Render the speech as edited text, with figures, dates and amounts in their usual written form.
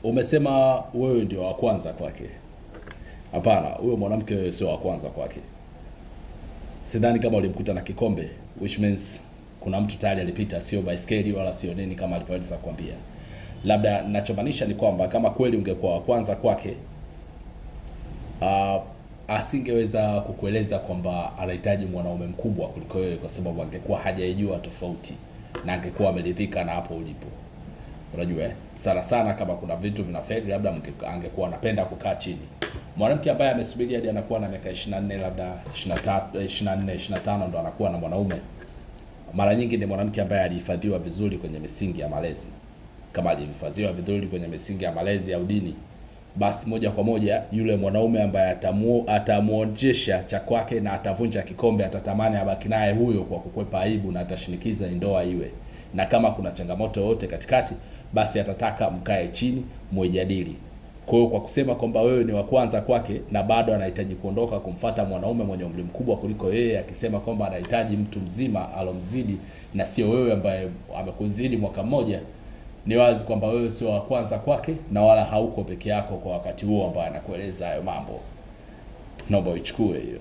Umesema wewe ndio wa kwanza kwake. Hapana, huyo mwanamke wewe sio wa kwanza kwake. Sidhani kama ulimkuta na kikombe, which means kuna mtu tayari alipita, sio baiskeli wala sio nini kama alivyoweza kuambia. Labda ninachomaanisha ni kwamba kama kweli ungekuwa wa kwanza kwake, asingeweza kukueleza kwamba anahitaji mwanaume mkubwa kuliko wewe, kwa sababu angekuwa hajaijua tofauti na angekuwa ameridhika na hapo ulipo. Unajua eh? Sana sana kama kuna vitu vinafeli, labda angekuwa anapenda kukaa chini. Mwanamke ambaye amesubiri hadi anakuwa na miaka 24 labda 23, 24, 25 ndo anakuwa na mwanaume, mara nyingi ni mwanamke ambaye alihifadhiwa vizuri kwenye misingi ya malezi. Kama alihifadhiwa vizuri kwenye misingi ya malezi au dini, basi moja kwa moja yule mwanaume ambaye atamuonjesha cha kwake na atavunja kikombe, atatamani abaki naye huyo kwa kukwepa aibu, na atashinikiza ndoa iwe. Na kama kuna changamoto yoyote katikati, basi atataka mkae chini muijadili. Kwa hiyo kwa kusema kwamba wewe ni wa kwanza kwake na bado anahitaji kuondoka kumfata mwanaume mwenye umri mkubwa kuliko yeye, akisema kwamba anahitaji mtu mzima alomzidi na sio wewe ambaye amekuzidi mwaka mmoja, ni wazi kwamba wewe sio wa kwanza kwake na wala hauko peke yako kwa wakati huo ambao anakueleza hayo mambo. Naomba uichukue hiyo.